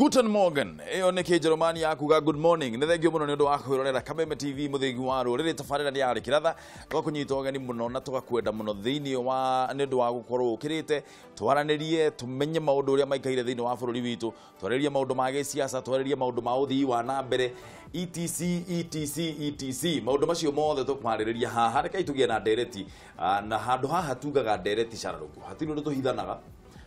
Guten Morgen, ĩyo nĩ Kĩnjerumani ya kuga good morning. Nĩ thengio mũno nĩ ũndũ wa kwĩrorera Kameme TV mũthĩgi wa rũrĩrĩ. Tabarĩra nĩ yarĩ kĩratha, tũgakũnyita ũgeni mũno na tũgakwenda mũno thĩinĩ wa nĩ ũndũ wa gũkorwo ũkĩrĩte twaranĩrie, tũmenye maũndũ ũrĩa maikaire thĩinĩ wa bũrũri witũ, twarĩrie maũndũ ma gĩsiasa, twarĩrie maũndũ ma ũthii wa na mbere, etc etc etc. Maũndũ macio mothe tũkwarĩrĩria haha. Rekei tũgĩe na ndereti, na handũ haha tugaga ndereti cararũku, hatirĩ ũndũ tũhithanaga,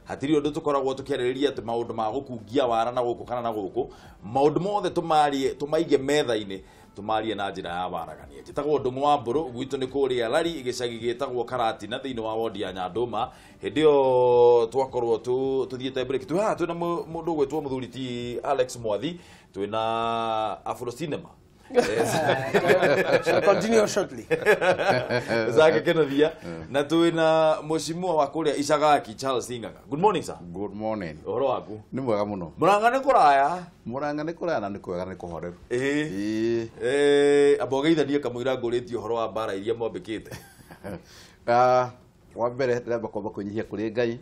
hatirĩ ũndũ tũkoragwo tũkĩarĩrĩria atĩ maũndũ ma gũkungia wara na gũkũ kana na gũkũ. Maũndũ mothe tũmarie, tũmaige metha-inĩ, tũmarie na njĩra ya waragania. Njĩtagwo Ndũng'ũ wa Mbũrũ, gwitũ nĩ kũrĩa Lari, gĩcagi gĩtagwo Karatina thĩinĩ wa wodi ya Nyandũma. Hĩndĩ ĩyo twakorwo tũthiĩte break, twĩ haha twĩna mũndũ ũgwĩtwo mũthuri ti Alex Mwathi, twĩna Afro Cinema. Shall continue shortly. Zake Kenothia, na twĩna mũcimua wa kũrĩa Icagaki Charles Ing'ang'a. Good morning, sir. Good morning. Ũhoro waku? Nĩ mwega mũno. Mũrang'a nĩ kũraya. Mũrang'a nĩ kũraya na nĩ kwega, nĩ kũhoreru. Ĩĩ. Ĩĩ. Amba ũgeithanie kamũira ngũrĩtie ũhoro wa mbara iria mwambĩkĩte. Wa mbere ndĩramba kwamba kwĩnyihia kũrĩ Ngai,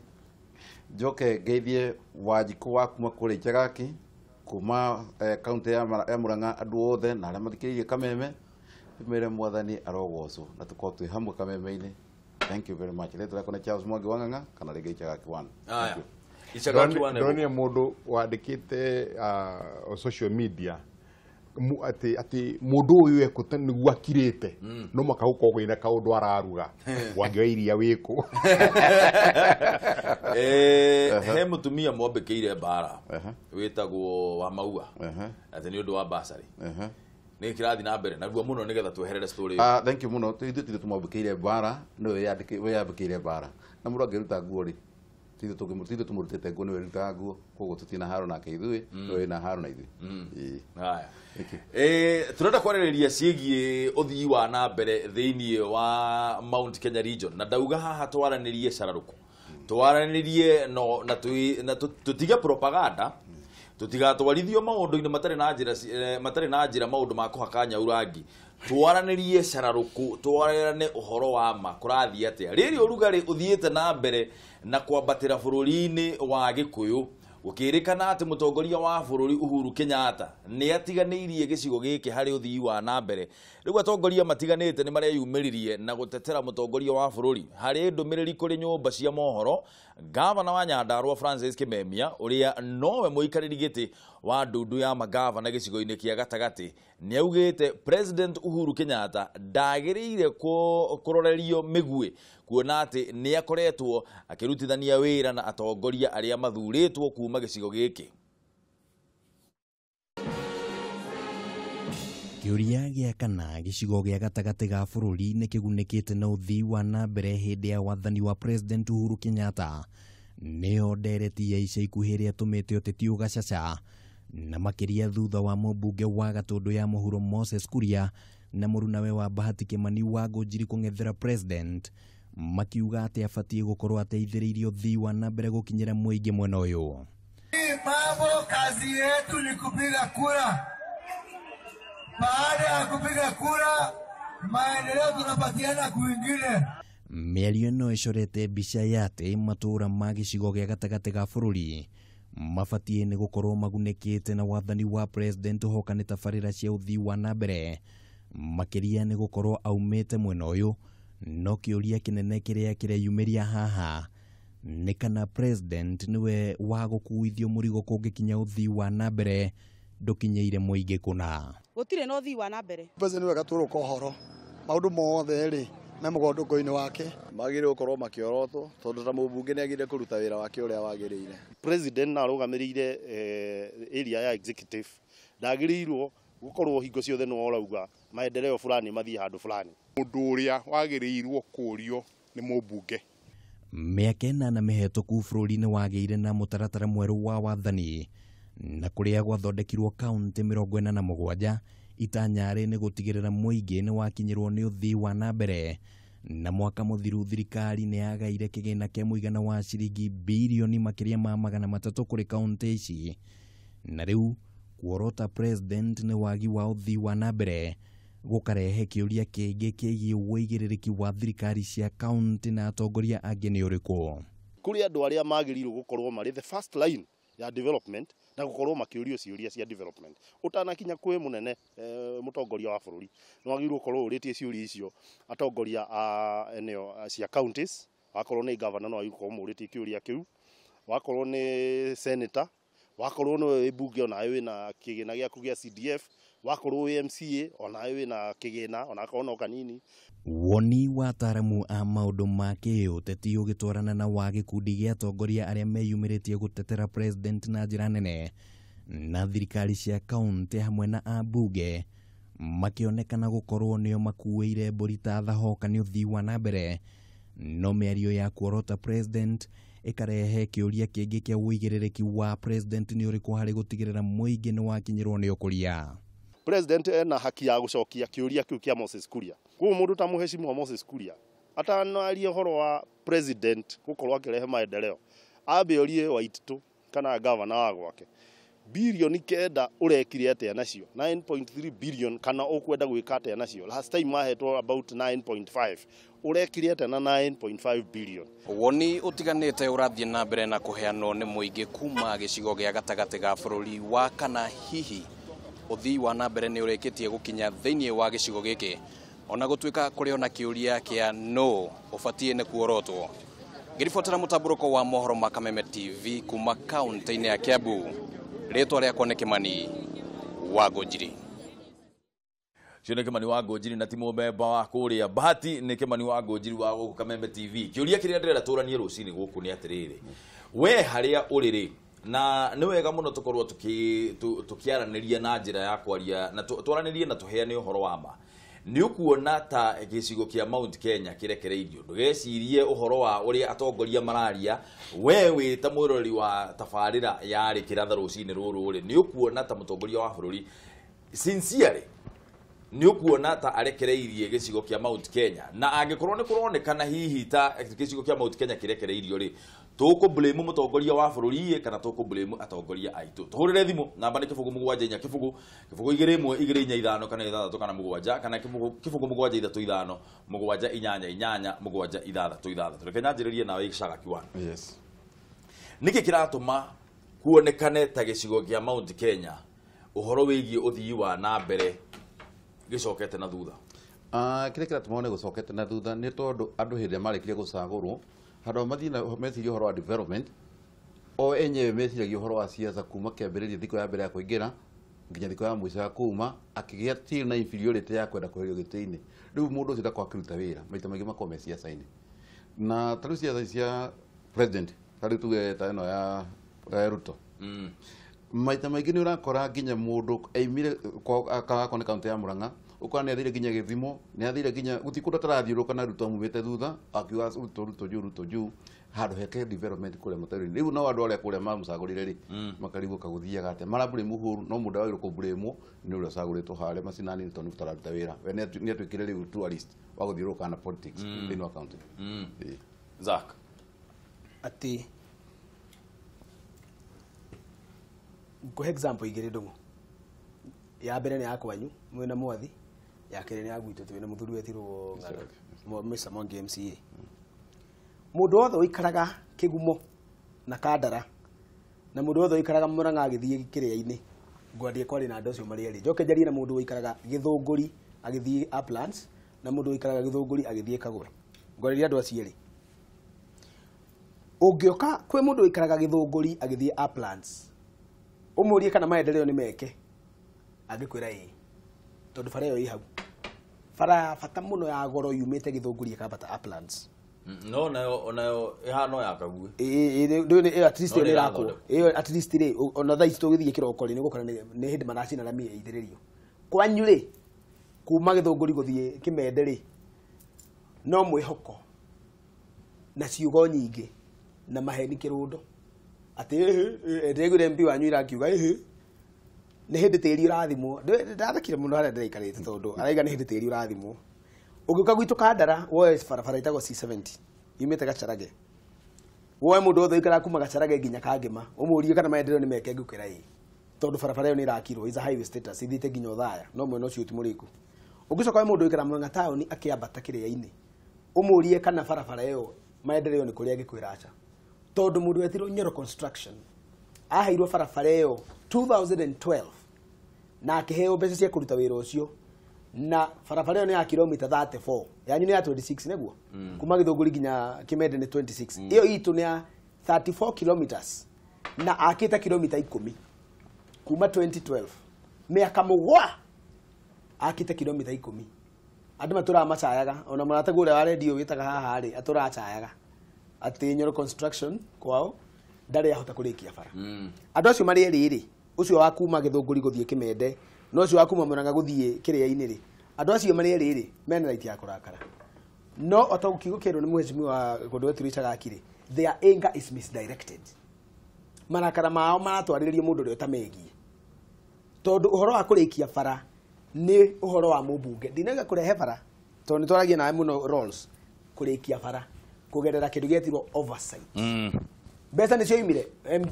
njoke ngeithie Wanjikũ wa kuma kũrĩa Icagaki, kuma kaunti ya Murang'a, andũ othe na arĩa mathikĩrĩirie Kameme, ndĩmere Mwathani arogocwo na tũkorwo twĩ hamwe Kameme-inĩ. Thank you very much. Rĩtwa rĩakwa nĩ Charles Mwangi wa Ng'ang'a kana rĩngĩ Icagaki 1. Aya. Icagaki 1. Ndonire mũndũ wandĩkĩte social media atĩ mũndũ ũyũ ekũte nĩguo akirĩte, no mũhaka gũkorwo kwĩna kaũndũ araruga wangĩoya iria wĩkũ. He mũtumia mwambĩkĩire mbara wĩtagwo wa Maua atĩ nĩ ũndũ wa basarĩ. Nĩ kĩrathiĩ na mbere narua mũno nĩgetha tweherere story. Thank you mũno. Ithuĩ tithuĩ tũmwambĩkĩire mbara, nĩwe wĩyambĩkĩire mbara. Na mũndũ angĩruta nguo rĩ, tithuĩ tũmũrutĩte nguo, nĩwe ũrutaga nguo, koguo tũtirĩ haro nake ithuĩ, nĩwe wĩna haro na ithuĩ. Ĩĩ. Haya. Thank you. Tũrenda kwarĩrĩria ciĩgiĩ ũthii wa na mbere thĩinĩ wa Mount Kenya region, na ndauga haha twaranĩrie cararũkũ, twaranĩrie no na tũtige propaganda, tũtigatwarithio maũndũ-inĩ matarĩ na njĩra, matarĩ na njĩra, maũndũ ma kũhaka nyau rangi. Twaranĩrie cararũkũ, twarane ũhoro wa ma kũrathiĩ atĩa. Rĩrĩ ũrugarĩ ũthiĩte na mbere na kwambatĩra bũrũri-inĩ wa Gĩkũyũ, gũkĩrĩkana atĩ mũtongoria wa bũrũri Uhuru Kenyatta nĩ atiganĩirie gĩcigo gĩkĩ harĩ ũthii wa na mbere. Rĩu atongoria matiganĩte nĩ mareyumĩririe na gũtetera mũtongoria wa bũrũri harĩ ndũmĩrĩri kũrĩ nyũmba cia mohoro. Gavana wa Nyandarua Francis Kimemia, ũrĩa nowe mũikarĩri gĩtĩ wa ndundu ya magavana gĩcigo-inĩ kĩa gatagatĩ, nĩ augĩte President Uhuru Kenyatta ndagĩrĩire kũrorerio mĩguĩ, kuona atĩ nĩ akoretwo akĩrutithania wĩra na atongoria arĩa mathurĩtwo kuma gĩcigo gĩkĩ. Kĩũria gĩa kana gĩcigo gĩa gatagatĩ ga bũrũri nĩ kĩgunĩkĩte na ũthii wa na mbere hĩndĩ ya wathani wa President Uhuru Kenyatta nĩyo ndereti ya ica ikuhĩ ĩrĩa ĩtũmĩte ũteti ũgacaca, na makĩria thutha wa mũmbunge wa Gatũndũ ya mũhuro Moses Kuria na mũrunawe wa Bahati Kĩmani wa Ngũnjiri kũng'ethera President, makiuga atĩ abatiĩ gũkorwo ateithĩrĩirie ũthii wa na mbere gũkinyĩra mũingĩ mwena ũyũ. Mambo kazi yetu ni kupiga kura. Baada ya kupiga kura, maendeleo tunapatiana kwingine. Mĩario ĩno ĩcorete mbica ya atĩ matũũra ma gĩcigo gĩa gatagatĩ ga bũrũri mabatiĩ nĩ gũkorwo magunĩkĩte na wathani wa President hoka nĩ tabarĩra cia ũthii wa na mbere, makĩria nĩ gũkorwo aumĩte mwena ũyũ. No kĩũria kĩnene kĩrĩa kĩreyumĩria haha nĩ kana President nĩwe wa gũkuithio mũrigo kũngĩkinya ũthii wa na mbere ndũkinyĩire mũingĩ kũna. Gũtirĩ na ũthii wa na mbere. President nĩwe gatũrũka ũhoro maũndũ mothe rĩ me mũgũndũko-inĩ wake. Magĩrĩirwo gũkorwo makĩorotwo tondũ ta mũmbunge nĩ agĩrĩire kũruta wĩra wake ũrĩa wagĩrĩire. President na arũgamĩrĩire area ya executive ndagĩrĩirwo gũkorwo hingo ciothe nĩwe ũrauga maendeleo fulani mathiĩ handũ fulani. Mũndũ ũrĩa wagĩrĩirwo kũũrio nĩ mũmbunge. Mĩaka ĩnana mĩhetũku bũrũri nĩ wagĩire na mũtaratara mwerũ wa wathani, na kũrĩa gwathondekirwo kaunti 47 itanyarĩ nĩ gũtigĩrĩra mũingĩ nĩ wakinyĩrwo nĩ ũthii wa na mbere. Na mwaka mũthiru thirikari nĩ yagaire kĩgĩna kĩa mũigana wa ciringi birioni makĩria ma 300 kũrĩ kaunti ici, na rĩu kuorota President nĩ wagi wa ũthii wa na mbere gũkarehe kĩũria kĩngĩ kĩgiĩ ũigĩrĩrĩki wa thirikari cia kaunti na atongoria angĩ nĩ ũrĩkũ. Kũrĩ andũ arĩa magĩrĩirwo gũkorwo marĩ the first line ya development na gukorwo makiurio ciuria cia development. Utanakinya kwi munene mutongoria wa bururi ni wagirwo gukorwo uritie ciuria icio atongoria a eneo cia counties, wakorwo ni governor no wagirwo muritie kiuria kiu, wakorwo ni senator, wakorwo ni bunge onawe wina kigina giaku gia CDF, wakorwo wi MCA onawe wina kigina onakorwo no kanini. Woni wa ataramu a maũndũ ma kĩũteti ũgĩtwarana na wa gĩkundi gĩa atongoria arĩa meyumĩrĩtie gũtetera president na njĩra nene na thirikari cia kaunti hamwe na ambunge makĩonekana gũkorwo nĩo makuĩire mbũri ta thahoka nĩ ũthii wa na mbere, no mĩario ya kuorota president ĩkarehe kĩũria kĩngĩ kĩa ũigĩrĩrĩki wa president nĩ ũrĩkũ harĩ gũtigĩrĩra mũingĩ nĩ wakinyĩrwo nĩ ũkũria. President ena haki ya gucokia kiuria kiu kia Moses Kuria. Koguo mundu ta muheshimiwa Moses Kuria atanaria horo wa president gukorwo akirehe maendeleo, ambe orie Waititu kana governor wa gwake bilioni 9 urekire atia nacio 9.3 billion kana ukwenda gwika atia nacio. Last time mahetwo about 9.5, urekire atia na 9.5 billion. Woni utiganite urathie na mbere na kuheanwo ni muingi kuma gicigo gia gatagati ga bururi wa kana hihi uthii wa na mbere ni urikitie gukinya thiini wa gicigo giki, ona gutuika kuri ona kiuria kia no ubatie ni kuorotwo. Ngiribotera mutamburuko wa mohoro ma Kameme TV kuma kaunti-ini ya Kiambu, ritwa riakwa ni Kimani wa Ngũnjiri. Cio nĩ Kimani wa Ngũnjiri na ti mũmemba wa kũrĩa Bahati, nĩ Kimani wa Ngũnjiri wa gũkũ Kameme TV. Kĩũria kĩrĩa ndĩrenda tũranie rũcinĩ gũkũ nĩ atĩrĩrĩ, we harĩa ũrĩ rĩ, na nĩ wega mũno tũkorwo tũkĩaranĩria na njĩra ya kwaria na twaranĩrie na tũheane ũhoro wa ma. Nĩ ũkuona ta gĩcigo kĩa Mount Kenya kĩrekereirio, ndũgecirie ũhoro wa ũrĩa atongoria mararia. We wĩ ta mwĩroreri wa tabarĩra yarĩ kĩratha rũcinĩ rũrũ rĩ, nĩ ũkuona ta mũtongoria wa bũrũri sincerely nĩ ũkuona ta arekereirie gĩcigo kĩa Mount Kenya? Na angĩkorwo nĩ kũronekana hihi ta gĩcigo kĩa Mount Kenya kĩrekereirio rĩ, tũkũ blame mũtongoria wa bũrũri kana tũkũ blame atongoria aitũ? Tũhũrĩre thimũ namba nĩ 0 7 4 0 0 2 1 2 4 5 kana 6 kana 7 kana 0 7 3 5 7 8 8 7 6 6. Reke nyanjĩrĩrie nawe Gĩcaga Kiwani. Yes. Nĩkĩ kĩratũma kuonekane ta gĩcigo kĩa Mount Kenya ũhoro wĩgiĩ ũthii wa na mbere gĩcokete na thutha? Kĩrĩa kĩratũma one gũcokete na thutha nĩ tondũ andũ hĩndĩ ĩrĩa marĩkirie gũcagũrwo, handũ mathiĩ na meciria ũhoro wa development, o enyewe meciragia ũhoro wa siasa kuma kĩambĩrĩria thikũ ya mbere ya kũingĩra nginya thikũ ya mũico ya kuma, akĩgĩa till na inferiority ya kwenda kweherio gĩtĩ-inĩ. Rĩu mũndũ ũcio ndakorwo akĩruta wĩra, maita maingĩ makoragwo me siasa-inĩ. Na ta rĩu siasa cia president, ta rĩu tuge ta ĩno ya Ruto, maita maingĩ nĩ ũrakora nginya mũndũ aimire kwao nĩ kaunti ya Murang'a, ũkora nĩ athire nginya Gĩthimo, nĩ athire nginya gũtirĩ kũndũ atarathiũrũrũka na Ruto amumĩte thutha, akiuga Ruto Ruto juu Ruto juu, handũ heke development kũrĩa matũũra-inĩ. Rĩu no andũ arĩa kũrĩa mamũcagũrire rĩ, makarigwo kagũthiaga atĩa, marablame Uhuru, no mũndũ wagĩrĩirwo kũblame nĩ ũrĩa ũcagũrĩtwo harĩa macinani tondũ nĩ ũtararuta wĩra. We nĩ atuĩkire rĩu tourist wa gũthiũrũrũka na politics thĩinĩ wa kaunti. Zack. Atĩ ngũhe example igĩrĩ ndũng'ũ. Ya mbere nĩ ya kwanyu mwĩna Mwathi, ya kerĩ nĩ ya gwitũ twĩna mũthuri wetirwo Ng'ano, Mr. Mwangi MCA. Mũndũ wothe ũikaraga Kĩgumo na Kandara na mũndũ wothe ũikaraga Murang'a agĩthiĩ kĩrĩa-inĩ, ngwambie kwaria na andũ acio marĩ erĩ. Njoke njarie na mũndũ ũikaraga Gĩthũngũri agĩthiĩ Uplands na mũndũ ũikaraga Gĩthũngũri agĩthiĩ Kagũre. Ngwarĩria andũ acio erĩ. Ũngĩũka kwĩ mũndũ ũikaraga Gĩthũngũri agĩthiĩ Uplands, ũmũrie kana maendeleo nĩ meke, angĩkwĩra ĩĩ, tondũ bara ĩyo ĩ hau. Bara ya bata mũno ya goro yumĩte Gĩthũngũri ĩkambata Uplands. No nayo ĩhana ya Kaguĩ. Ĩĩ, at least ĩyo nĩ ĩrakwo. Ĩyo at least rĩ, ona thaa ici tũgĩthiĩ kĩroko rĩ, nĩ ũgũkora nĩ hĩndĩ maracina rami ĩitĩrĩrio. Kwanyu rĩ, kuma Gĩthũngũri gũthiĩ Kĩmende rĩ, no mwĩhoko na ciugo nyingĩ na maheni kĩrũndo atĩ ndĩraiguire MP wanyu irakiuga ĩhĩ nĩ hĩndĩ tĩri ũrathimwo. Ndathekire mũno harĩa ndĩraikarĩte tondũ araiga nĩ hĩndĩ tĩri ũrathimwo. Ũngĩũka gwitũ Kandara woe barabara ĩtagwo C70 yumĩte Gacharage, woe mũndũ wothe ũikaraga kuma Gacharage nginya Kangĩma, ũmũrie kana maendeleo nĩ meke, ngũkwĩra ĩĩ, tondũ barabara ĩyo nĩ ĩrakirwo, is a highway status, ithiĩte nginya Othaya, no mwena ũcio ti mũrĩku. Ũngĩcoka woe mũndũ ũikaraga Murang'a taũni akĩambata kĩrĩa-inĩ, ũmũrie kana barabara ĩyo maendeleo nĩ kũrĩa, angĩkwĩra aca, tondũ mũndũ wetirwo Nyoro Construction Aheirwo barabara ĩyo 2012 na akĩheo mbeca cia kũruta wĩra ũcio, na barabara ĩyo nĩ ya kilomita 34, yanyu nĩ ya 26 nĩguo, kuma Gĩthũngũri nginya Kĩmende nĩ 26, ĩyo itũ nĩ ya 34 kilometers na akĩte kilomita 10 kuma 2012, mĩaka mũgwa akĩte kilomita 10. Andũ matũraga macayaga, ona mũrataguo ũrĩa wa redio wĩtaga haha rĩ atũraga acayaga atĩ Nyoro Construction kwao ndarĩ ahota kũrĩkia bara. Andũ acio marĩ erĩ rĩ, ũcio wa kuma Gĩthũngũri gũthiĩ Kĩmende na ũcio wa kuma Murang'a gũthiĩ kĩrĩa-inĩ rĩ, andũ acio marĩ erĩ rĩ mena right ya kũrakara, no ota kiugo kĩerwo nĩ mheshimiwa kũndũ wetu Icagaki rĩ, their anger is misdirected. Marakara mao maratwarĩrĩrio mũndũ ũrĩa ũtamegiĩ, tondũ ũhoro wa kũrĩkia bara nĩ ũhoro wa mũmbunge. Ndinauga kũrehe bara tondũ nĩ twaragia nawe mũno roles, kũrĩkia bara kũgerera kĩndũ gĩetirwo oversight. Mbeca nĩcio imire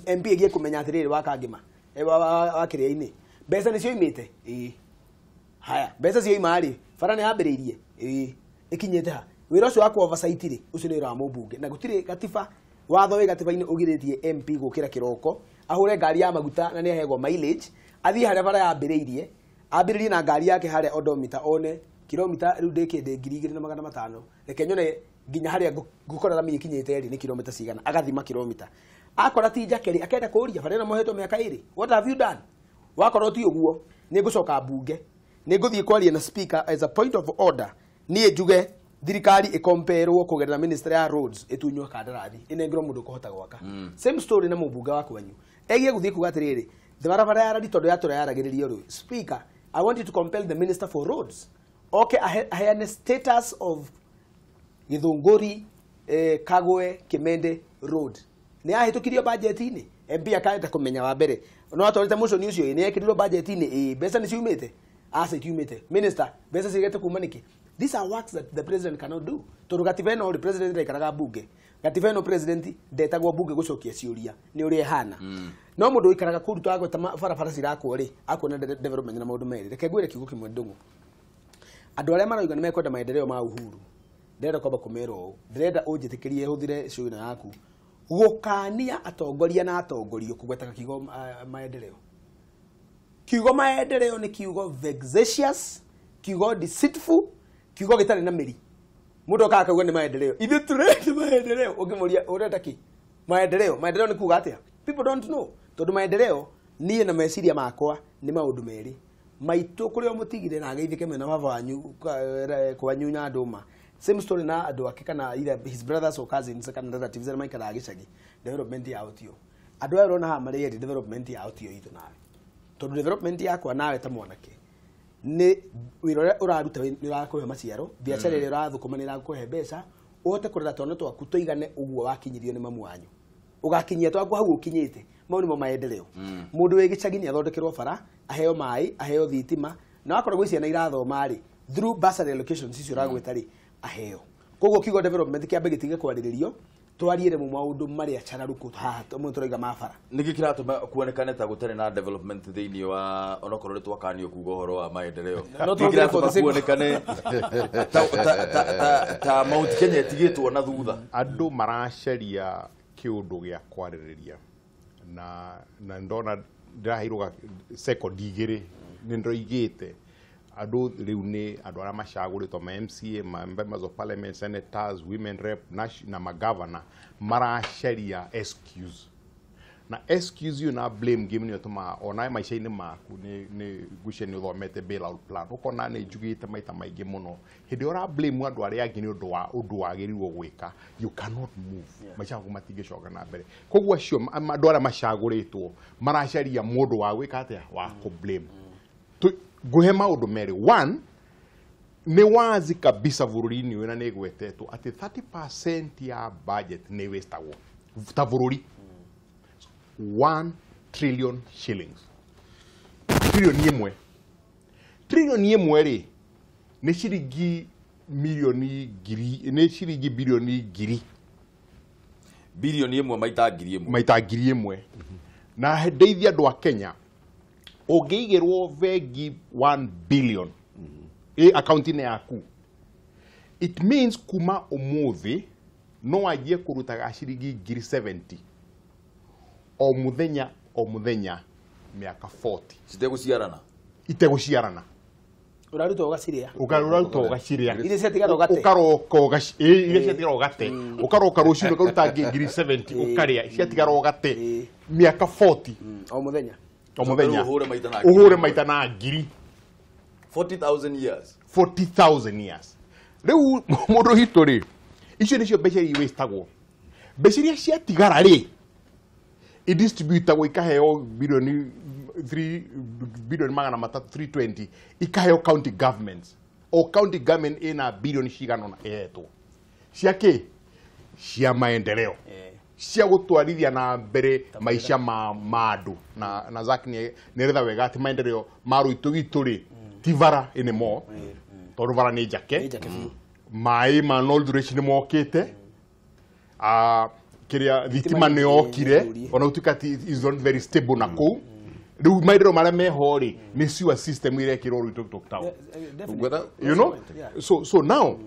MP ĩgiĩ kũmenya atĩrĩrĩ wa Kangĩma wa kĩrĩa-inĩ, mbeca nĩcio imĩte, ĩĩ haya mbeca cioima rĩ, bara nĩ yambĩrĩirie, ĩĩ ĩkinyĩte ha, wĩra ũcio wa ku oversight rĩ, ũcio nĩ wĩra wa mũmbunge, na gũtirĩ gatiba, watho wĩ gatiba-inĩ ũgirĩtie MP gũkĩra kĩroko ahũre ngari ya maguta na nĩ aheagwo mileage, athiĩ harĩa bara yambĩrĩirie, ambĩrĩrie na ngari yake harĩa odometer, one kilomita rĩu ndĩkĩndĩ 2500, reke nyone nginya harĩa ngũkora rami ĩkinyĩte rĩ nĩ kilomita cigana, agathima kilomita, akora ti njake rĩ akenda kũria bara ĩno mohetwo mĩaka ĩrĩ, what have you done? Wakorwo ti ũguo nĩ ngũcoka mbunge, nĩ ngũthiĩ kwaria na speaker as a point of order, niĩ njuge thirikari ĩkomperwo kũgerera ministry ya roads ĩtunywo kandarathi ĩnengerwo mũndũ ũkũhota gwaka. Same story na mũmbunge wa kwanyu egie gũthiĩ kuga atĩrĩrĩ, barabara ya rari tondũ yatũra yaragĩrĩrio rĩ, speaker I want you to compel the minister for roads okay aheane status of Gĩthũngũri Kagwe Kĩmende road nĩ yahĩtũkirio budget-inĩ, MP akaenda kũmenya wa mbere no atwarĩte motion ũcio nĩ yekĩrirwo budget-inĩ, ĩĩ mbeca nĩ ciumĩte, aca itiumĩte, minister mbeca cigete kuma nĩkĩ? These are works that the president cannot do, tondũ gatiba ĩno rĩ president ndaikaraga mbunge, gatiba ĩno president ndetagwo mbunge gũcokia ciũria nĩ ũrĩa ĩhana. No mũndũ ũikaraga kũu twagweta barabara cirakwo rĩ akuona development na maũndũ merĩ. Reke ngwĩre kiugo kĩmwe Ndũng'ũ, andũ arĩa marauga nĩ mekwenda maendeleo ma Uhuru, ndĩrenda kwamba kũmera ũũ, ndĩrenda ũnjĩtĩkĩrie hũthĩre show ĩno yaku gũkania atongoria na atongorio kũgwetaga kiugo maendeleo. Kiugo maendeleo nĩ kiugo vexatious, kiugo deceitful, kiugo gĩtarĩ na mĩri. Mũndũ okaga akauga nĩ maendeleo, ithuĩ tũrenda maendeleo, ũngĩmũria ũrenda kĩ? Maendeleo, maendeleo nĩ kuga atĩa? People don't know, tondũ maendeleo niĩ na meciria makwa nĩ maũndũ merĩ. Maitũ kũrĩa mũtigire na ageithĩke mena baba wanyu kwanyu na ndũma, same story na andũ ake kana either his brothers or cousins kana relatives arĩa maikaraga gĩcagi, development yao tiyo. Andũ aya ũrona haha marĩ erĩ development yao tiyo itũ nawe, tondũ development yakwa nawe ta mwanake nĩ wĩra ũrĩa ũraruta nĩ ũrakũhe maciaro, biacara ĩrĩa ũrathũkũma nĩ ĩrakũhe mbeca, ũhote kũrera twana twaku tũigane ũguo wakinyirio nĩ mamu wanyu, ũgakinyia twaku hau ũkinyĩte, mau nĩmo maendeleo. Mũndũ wĩ gĩcagi nĩ athondekerwo bara, aheo maĩ, aheo thitima, na wakorwo gwĩ ciana irathoma rĩ through bursary allocations icio ũragwĩta rĩ aheo. Koguo kiugo development kĩambe gĩtige kwarĩrĩrio, twariere mu maũndũ marĩa cararũkũ haha mũndũ tũrauga ma bara. Nĩkĩ kĩratũma kuonekane ta gũtarĩ na development thĩinĩ wa onokorwo nĩ twakanio kuga ũhoro wa maendeleo, nĩkĩ kĩratũma kuonekane ta Mount Kenya ĩtigĩtwo na thutha? Andũ maracaria kĩũndũ gĩa kwarĩrĩria na ndona ndĩraheirwo second igĩrĩ nĩ ndoigĩte andũ rĩu nĩ andũ arĩa macagũrĩtwo ma MCA, ma members of parliament, senators, women rep na magavana maracaria excuse, na excuse na blame game nĩ ũtũmaga onawe maica-inĩ maku nĩ ngwĩciria nĩ ũthomete bailout plan, ũkona nĩ njugĩte maita maingĩ mũno hĩndĩ ĩrĩa ũra blame andũ arĩa angĩ nĩ ũndũ wa ũndũ wagĩrĩirwo gwĩka, you cannot move, maica maku matingĩcoka na mbere. Koguo acio andũ arĩa macagũrĩtwo maracaria mũndũ wa gwĩka atĩa, wa kũ blame. Ngũhe maũndũ merĩ, one nĩ wazi kabisa bũrũri-inĩ ũyũ na nĩ ĩgwetetwo atĩ 30% ya budget nĩ wastagwo ta bũrũri, 1 trillion shillings, trilioni ĩmwe, trilioni ĩmwe rĩ nĩ ciringi milioni ngiri, nĩ ciringi bilioni ngiri, bilioni ĩmwe maita ngiri ĩmwe, maita ngiri ĩmwe. Na ndeithia andũ a Kenya, ũngĩigĩrwo bengi 1 billion ĩ akaunti-inĩ yaku, it means kuma ũmũthĩ no wanjie kũrutaga ciringi ngiri 70 o mũthenya o muthenya mĩaka 40 citegũciarana itegũciarana ũraruta ũgaciria ũkaruta ũgaciria iria ciatigara ũgate ũkaroka iria ciatigara ũgate ũkaroka rũcinĩ ũkaruta ngiri 70 ũkarĩa ciatigara ũgate mĩaka 40 o mũthenya o mũthenya ũhũre maita na ngiri 40,000 years 40,000 years rĩu mũndũ witũ rĩ icio nĩcio mbeca iria iwastagwo mbeca iria ciatigara rĩ idistributagwo ikaheo bilioni 3 bilioni magana matatu 320 ikaheo county governments o county government ina bilioni cigana ũna ĩhetwo cia kĩ cia maendeleo cia gũtwarithia na mbere maica ma andũ na Zack nĩeretha wega atĩ maendeleo ma rũitũ gitũ rĩ ti bara anymore tondũ bara nĩ njake maĩ ma North Rift nĩ mokĩte kĩrĩa thitima nĩ yokire ona gũtuĩka ti is not very stable na kũu rĩu maendeleo marĩa meho rĩ nĩ sewer system irekĩrwo Ruitokitok town you know so now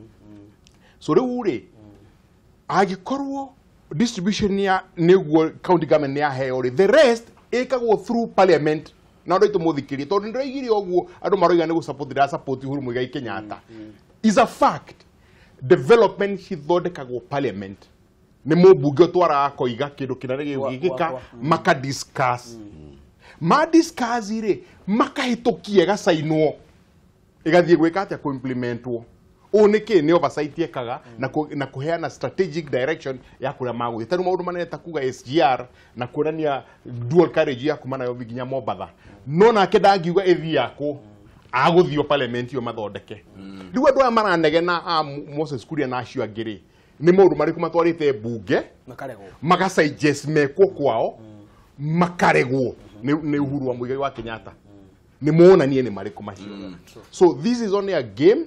so rĩu rĩ angĩkorwo distribution ya nĩguo county government nĩ yaheo rĩ the rest ĩkagwo through parliament na andũ aitũ mũthikĩrie tondũ nĩndĩraigire ũguo andũ maroiga nĩ gũsupport ndĩrasupport Uhuru Muigai Kenyatta is a fact development cithondekagwo parliament nĩ mũmbunge ũtwaraga akoiga kĩndũ kĩna gĩgĩka maka discuss ma discuss rĩ makahĩtũkia ĩgacainwo ĩgathiĩ gwĩka atĩa kũ-implementwo ũũ nĩ kĩ nĩ oversight ĩkaga na kũheana strategic direction ya kũrĩa magũthiĩ tarĩu maũndũ manene ta kuga SGR na kuonania dual carriage ya kuma Nairobi nginya Mombatha no nake ndangiuga ĩthiĩ yakwo agũthio parliament ĩyo mathondeke rĩu andũ aya maranegena a Moses Kuria na acio angĩ rĩ nĩ maũndũ marĩkũ matwarĩte mbunge magasuggest mekwo kwao makaregwo nĩ Uhuru wa Muigai wa Kenyatta nĩ monanie nĩ marĩkũ macio so this is only a game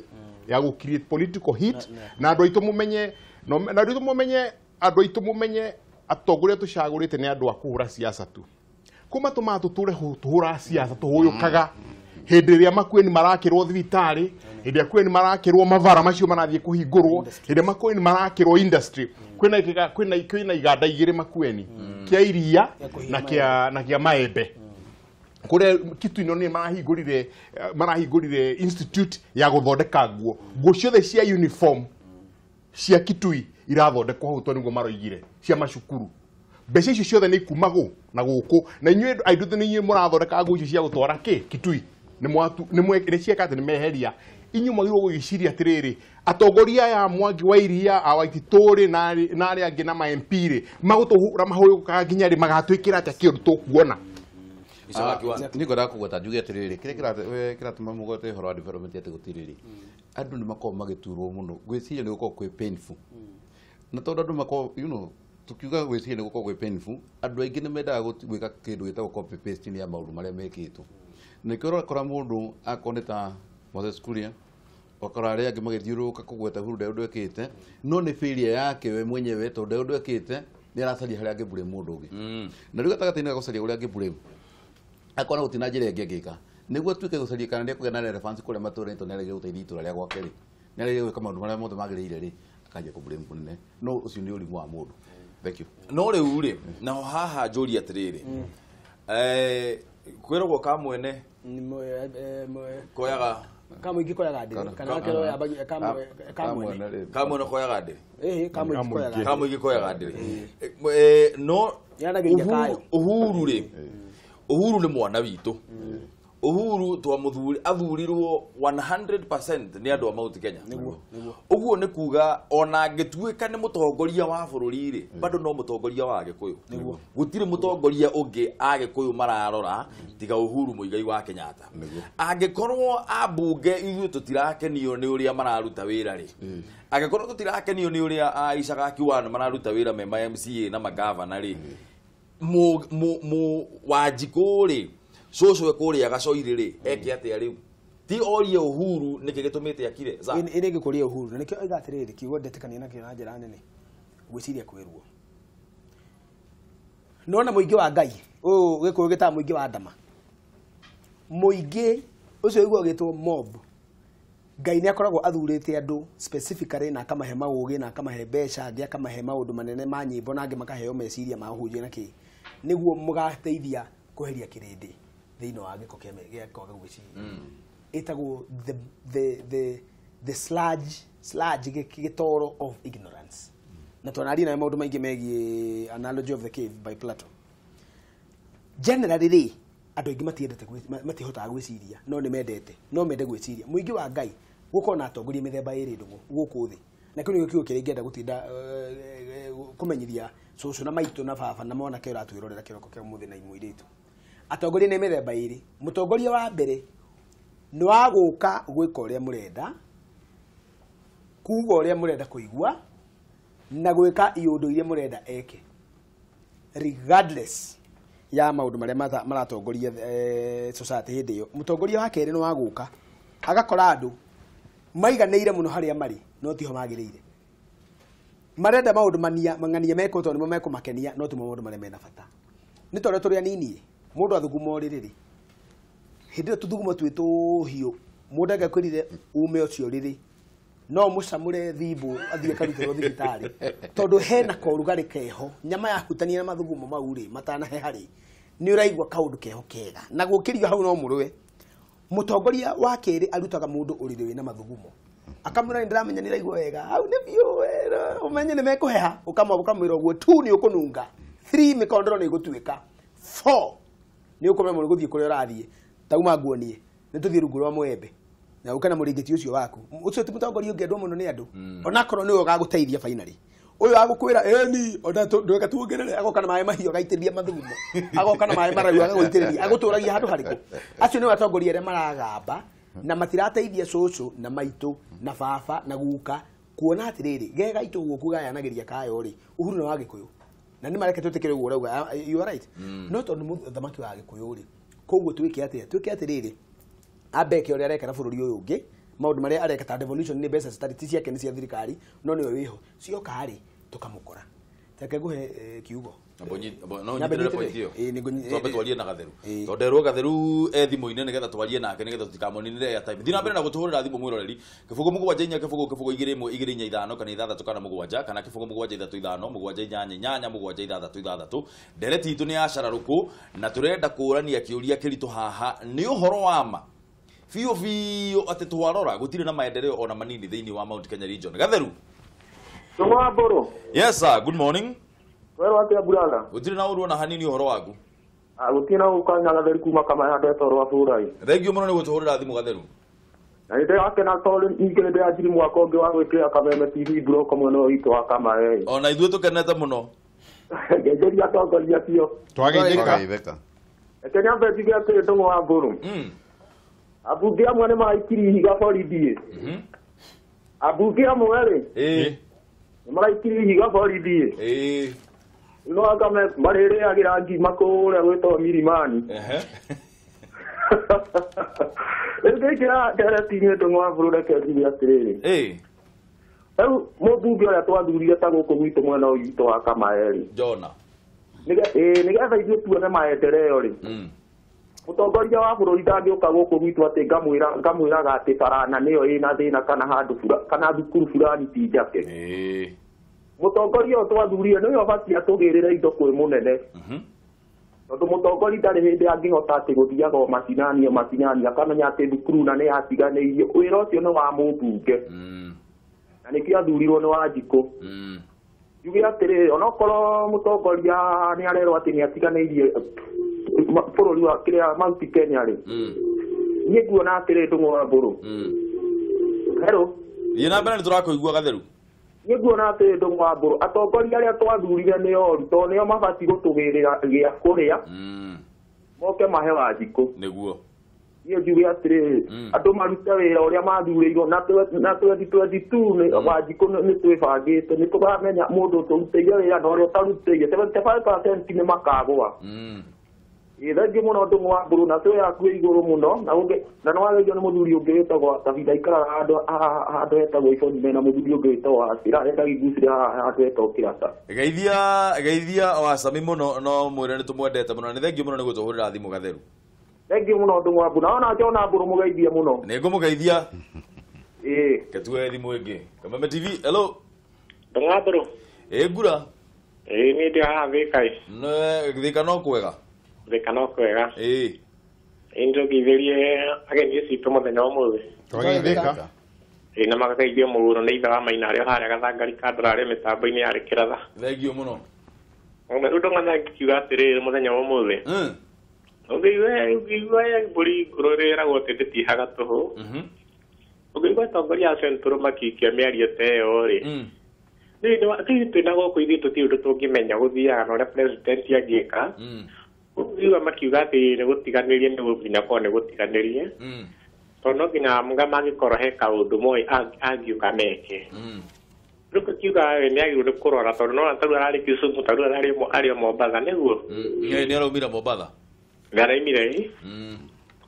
ya gũ create political heat na andũ aitũ mũmenye na andũ aitũ mũmenye andũ aitũ mũmenye atongoria tũcagũrĩte nĩ andũ a kũhũra siasa tu kuma tũmaa tũtũre tũhũra siasa tũhũyũkaga hĩndĩ ĩrĩa makueni marakĩrwo thibitarĩ hĩndĩ ĩrĩa kueni marakĩrwo mabara macio marathiĩ kũhingũrwo hĩndĩ ĩrĩa makueni marakĩrwo industry kwĩna iganda igĩrĩ makueni kĩa iria na kĩa maembe kũrĩa Kituino nĩ marahingũrire institute ya gũthondeka nguo nguo ciothe cia uniform cia Kitui irathondekwo hau tondũ nĩguo maroigire cia macukuru mbeca icio ciothe nĩ ikumagwo na gũkũ na inyuĩ aitũ nĩ inyuĩ mũrathondeka nguo icio cia gũtwara kĩ Kitui nĩ cieka atĩ nĩ meheria inyuĩ mwagĩrĩirwo gũgĩciria atĩrĩrĩ atongoria aya Mwangi wa Iria a Waititũ na arĩa angĩ na ma MP rĩ magũtũhũra mahũyũkaga nginya rĩ magatwĩkĩra atĩa kĩũndũ tũkuona nĩ ngwendaga kũgweta njuge atĩrĩrĩ kĩrĩa kĩratũma mũgwete ũhoro wa development atĩ gũtirĩ rĩ andũ nĩ makoragwo magĩturwo mũno gwĩciria nĩ gũkoragwo kwĩ painful na tondũ andũ makoragwo you know tukiuga gwĩciria nĩ gũkoragwo kwĩ painful andũ aingĩ nĩ mendaga gwĩka kĩndũ gĩtagwo copy paste ya maũndũ marĩa mekĩtwo nĩkĩo ũrakora mũndũ akorwo nĩ ta Moses Kuria ũgakora arĩa angĩ magĩthiũrũrũka kũgweta Uhuru ndarĩ ũndũ ekĩte no nĩ failure yake we mwenyewe tondũ ndarĩ ũndũ ekĩte nĩ aracaria harĩa angĩ blame mũndũ ũngĩ na rĩu gatagatĩ-inĩ ga gũcaria ũrĩa angĩ blame akona gũtirĩ na njĩra ĩngĩ angĩka nĩguo atuĩke gũcaria kana nĩ ekũgĩa na relevance kũrĩa matũũra-inĩ tondũ nĩaregire gũteithia itũũra rĩa gwake rĩ nĩaregire gwĩka maũndũ marĩa mothe magĩrĩire rĩ akanjia kũ blame kũnene no ũcio nĩ ũrimũ wa mũndũ. Thank you. No rĩu rĩ naho haha njũria atĩrĩrĩ kwĩragwo ka mwene koyaga kamũingĩ koyaga ndĩrĩ kana keroya kamwene koyaga ndĩrĩ kamũingĩ koyaga ndĩrĩ no Uhuru rĩ Uhuru nĩ mwana witũ Uhuru twamuthuri athurirwo 100% nĩ andũ a Mount Kenya ũguo nĩ kuga ona angĩtuĩka nĩ mũtongoria wa bũrũri rĩ bado no mũtongoria wa Agĩkũyũ gũtirĩ mũtongoria ũngĩ Agĩkũyũ mararora tiga Uhuru Muigai wa Kenyatta angĩkorwo ambunge ithuĩ tũtirakenio nĩ ũrĩa mararuta wĩra rĩ angĩkorwo tũtirakenio nĩ ũrĩa a Icagaki One mararuta wĩra me ma MCA na magavana rĩ mu Wanjikũ rĩ cũcũ ekũrĩa gacoirĩ rĩ eke atĩa rĩu ti orie Uhuru nĩkĩ gĩtũmĩte akire ĩrĩ ngĩkũria Uhuru na nĩkĩo oiga atĩrĩrĩ kiugo ndetĩkania nakĩo na njĩra nene gwĩciria kwĩruo nona mũingĩ wa Ngai ũyũ Gĩkũyũ gĩtaga mũingĩ wa Adama mũingĩ ũcio ũiguaga ũgĩtwo mob Ngai nĩ akoragwo athurĩte andũ specifically na akamahe maũgĩ na akamahe mbeca angĩ akamahe maũndũ manene ma nyĩmbo na angĩ makaheo meciria ma ũhunjia na kĩ Nĩguo mũgateithia kweheria kĩrĩndĩ thĩinĩ wa gĩko gĩa kwaga gwĩciria. Ĩtagwo the sludge gĩtoro of ignorance. Na twanaria nayo maũndũ maingĩ megiĩ analogy of the cave by Plato. Generally rĩ, andũ aingĩ matiendete matihotaga gwĩciria, no nĩ mendete, no mende gwĩciria. Mũingĩ wa Ngai gũkorwo na atongoria mĩthemba ĩrĩ ndũng'ũ gũkũ thĩ. Na kĩu nĩkĩo kiugo kĩrĩa ingĩenda gũtinda kũmenyithia cũcũ na maitũ na baba na mwanake ũratwĩrorera kĩroko kĩa ũmũthĩ na mũirĩtu. Atongoria nĩ mĩthemba ĩrĩ. Mũtongoria wa mbere nĩ wa gũka gwĩka ũrĩa mũrenda, kuga ũrĩa mũrenda kũigua, na gwĩka iũndũ iria mũrenda eke regardless ya maũndũ marĩa maratongoria society hĩndĩ ĩyo. Mũtongoria wa kerĩ nĩ wa gũka agakora andũ maiganĩire mũno harĩa marĩ no tiho magĩrĩire. Marenda maũndũ mang'ania mekwo tondũ nĩmo mekũmakenia no timo maũndũ marĩa mena bata. Nĩ tondũ tũrĩ anini mũndũ athuguma ũrĩrĩ rĩ, hĩndĩ ĩyo tũthugumo twĩ tũhiũ, mũndũ angĩakwĩrire ume ũcio rĩrĩ no mũcamũre thimbo athiĩ akarutĩrwo thibitarĩ tondũ hena korugarĩ keho, nyama yahutania na mathugumo mau rĩ matanaheha rĩ, nĩ ũraigua kaũndũ keho kega na gũkĩrio hau no mũrũe. Mũtongoria wa kerĩ arutaga mũndũ ũrĩrĩ wĩna mathugumo akamwĩra nĩ ndĩramenya nĩ ũraigua wega hau nĩ biũ, ũmenye nĩ mekũheha, ũkamwĩra ũguo. 2 nĩ ũkũnunga, 3 mĩkondoro nĩ ĩgũtuĩka, 4 nĩ ũkũremwo nĩ gũthiĩ kũrĩa ũrathiĩ. Tauma nguonie nĩ tũthiĩ rungu rwa mwembe na ũke na mũrĩngĩti ũcio waku. Ũcio ti mũtongoria ũngĩendwo mũno nĩ andũ, onakorwo nĩwe ũgagũteithia finally. Ũyũ agũkwĩra ĩni ona ndweka tuongerere, agoka na maĩ mahiũ agaitĩrĩria mathugumo, agoka na maĩ mararu agagũitĩrĩria, agũtũragia handũ harĩkũ. Acio nĩo atongoria arĩa maragamba na matirateithia cũcũ na maitũ na baba na guka kuona atĩrĩrĩ ge gaitũ gũkũ gayanagĩria kayo rĩ, Uhuru nĩ wa Gĩkũyũ na nĩ mareke twĩtĩkĩre ũguo ũrauga, you are right. No tondũ mũthamaki wa Gĩkũyũ rĩ, koguo twĩke atĩa? Twĩke atĩrĩrĩ, ambeke ũrĩa areka na bũrũri ũyũ ũngĩ, maũndũ marĩa areka ta devolution nĩ mbeca citarĩ ti ciake nĩ cia thirikari no nĩwe wĩho, cioka rĩ tũkamũkora. Reke ngũhe kiugo. No nyitĩrĩre point ĩyo. Twambe twarie na Gatheru tondũ nderwo Gatheru e thimũ-inĩ nĩgetha twarie nake nĩgetha tũtikamoninĩre airtime. Thiĩ na mbere na gũtũhũrĩra thimũ mwĩroreri 0 7 4 0 0 2 1 2 4 5 kana 6 kana 7 kana 0 7 3 5 7 8 8 7 6 6. Ndereti itũ nĩ ya cararũkũ na tũrenda kũũrania kĩũria kĩritũ haha nĩ ũhoro wa ma biũ biũ atĩ twarora gũtirĩ na maendeleo ona manini thĩinĩ wa Mount Kenya region. Gatheru. Yes sir, good morning. Werwo atia brother? Gũtirĩ na ũru ona hanini ũhoro waku. Gũtirĩ na ũkanya Gatheru kuma kama handetwo rwa bũrai. Thank you mũno nĩ gũtũhũrĩra thimũ Gatheru. Na nĩ ndĩrakena tondũ ningĩ nĩ ndĩranjirie mwaka ũngĩ wa gwĩkĩra Kameme TV block mwena ũyũ witũ wa Kamae. Ona ithuĩ tũkenete mũno. Ngeithĩria atongoria acio. Twageithĩka. Reke nyambe njuge atĩrĩ Ndũng'ũ wa Mbũrũ. Ambunge amwe nĩ maraikirie ihiga borithi. Ambunge amwe rĩ nĩ maraikirie ihiga borithi. No anga marĩrĩagĩra ngima kũrĩa gwĩtwo Milimani. Rĩu ngĩingĩra ndereti-inĩ Ndũng'ũ wa Mbũrũ reke njuge atĩrĩrĩ. Rĩu mũmbunge ũrĩa twathurire ta gũkũ gwitũ mwena ũyũ witũ wa Kamae rĩ, Jona, nĩgetha ithuĩ tuone maendeleo rĩ, mũtongoria wa bũrũri ndangĩũka gũkũ gwitũ atĩ ngamwĩraga atĩ barana nĩyo ĩna thĩna kana handũ kana thukuru fulani ti njake. Mũtongoria ũyũ twathurire nĩwe ũbatiĩ atũgĩrĩre indo kwĩ mũnene. Tondũ mũtongoria ndarĩ hĩndĩ angĩhota atĩ gũthiaga o macinani o macinani akamenya atĩ thukuru na nĩ yatiganĩirio. Wĩra ũcio nĩ wa mũmbunge. Na nĩkĩo athurirwo nĩ Wanjikũ. Njuge atĩrĩrĩ, onokorwo mũtongoria nĩ arerwo atĩ nĩ atiganĩirie bũrũri wa kĩrĩa Mount Kenya rĩ, niĩ nguona atĩrĩ Ndũng'ũ wa Mbũrũ. Hello. Thiĩ na mbere nĩ tũrakũigua Gatheru. Niĩ nguona atĩrĩ Ndũng'ũ wa Mbũrũ, atongoria arĩa twathurire nĩ oru tondũ nĩo mabatiĩ gũtũgĩrĩra gĩa kũrĩa, moke mahe Wanjikũ. Nĩguo. Niĩ njuge atĩrĩrĩ, andũ marute wĩra ũrĩa mathurĩirwo na 2022 Wanjikũ nĩ twĩbangĩte, nĩ tũramenya mũndũ ũtũrutĩire wĩra na ũrĩa ũtarutĩire 75% nĩ makagũa. Thengiũ mũno Ndũng'ũ wa Mbũrũ na twĩ yaku ĩ igũrũ mũno na nĩ wageithio nĩ mũthuri ũngĩ wĩtagwo Tabitha aikaraga handũ hetagwo Iboni mena mũthuri ũngĩ wĩtagwo Acira etagwo Igucire handũ hetagwo Kĩrata. Geithia Wacami mũno no mwĩre nĩ tũmwendete mũno na nĩ thengiũ mũno nĩ gũtũhũrĩra thimũ Gatheru. Thengiũ mũno Ndũng'ũ wa Mbũrũ na ona Jona Mbũrũ mũgeithie mũno. Nĩ ngũmũgeithia. Ketue thimũ ĩngĩ. Kameme TV, hello. Ndũng'ũ wa Mbũrũ. Ĩ ngura. Ĩĩ niĩ ndĩ haha Thika ĩ. Thika no kwega. Thika no kwega. Ĩĩ. Ĩĩ nĩtũgeithirie ageni acio aitũ mũthenya wa ũmũthĩ. Twageithĩka. Ĩĩ na magageithio mũgũrũ nĩ ithe wa Maina arĩa harĩa gathangari ka ndũrarĩ mĩtambo-inĩ yarĩ kĩratha. Thengio mũno. Rĩu ndong'ana ngiuga atĩrĩrĩ mũthenya wa ũmũthĩ. Ũngĩigua mbũri ngũrũ ĩragwo atĩ ndĩtihaga tũhũ. Ũngĩigua atongoria a Central makĩikia mĩario ta ĩyo rĩ, rĩu twĩna gũkũ ithuĩ tũtirĩ ũndũ tũngĩmenya gũthiaga na ũrĩa president angĩka. Ũngĩigua makiuga atĩ nĩ gũtiganĩrie nĩ nginya korwo nĩ gũtiganĩrie. Tondũ no nginya mga mangĩkorwo he kaũndũ moĩ angiũka meke. Rĩu tũkiuga we nĩ agĩrĩirwo nĩ kũrora tondũ nona tarĩu ararĩ Kisumu tarĩu ararĩ arĩ o Mombatha nĩguo. Nĩ araumire Mombatha. Nĩ araumire ĩ.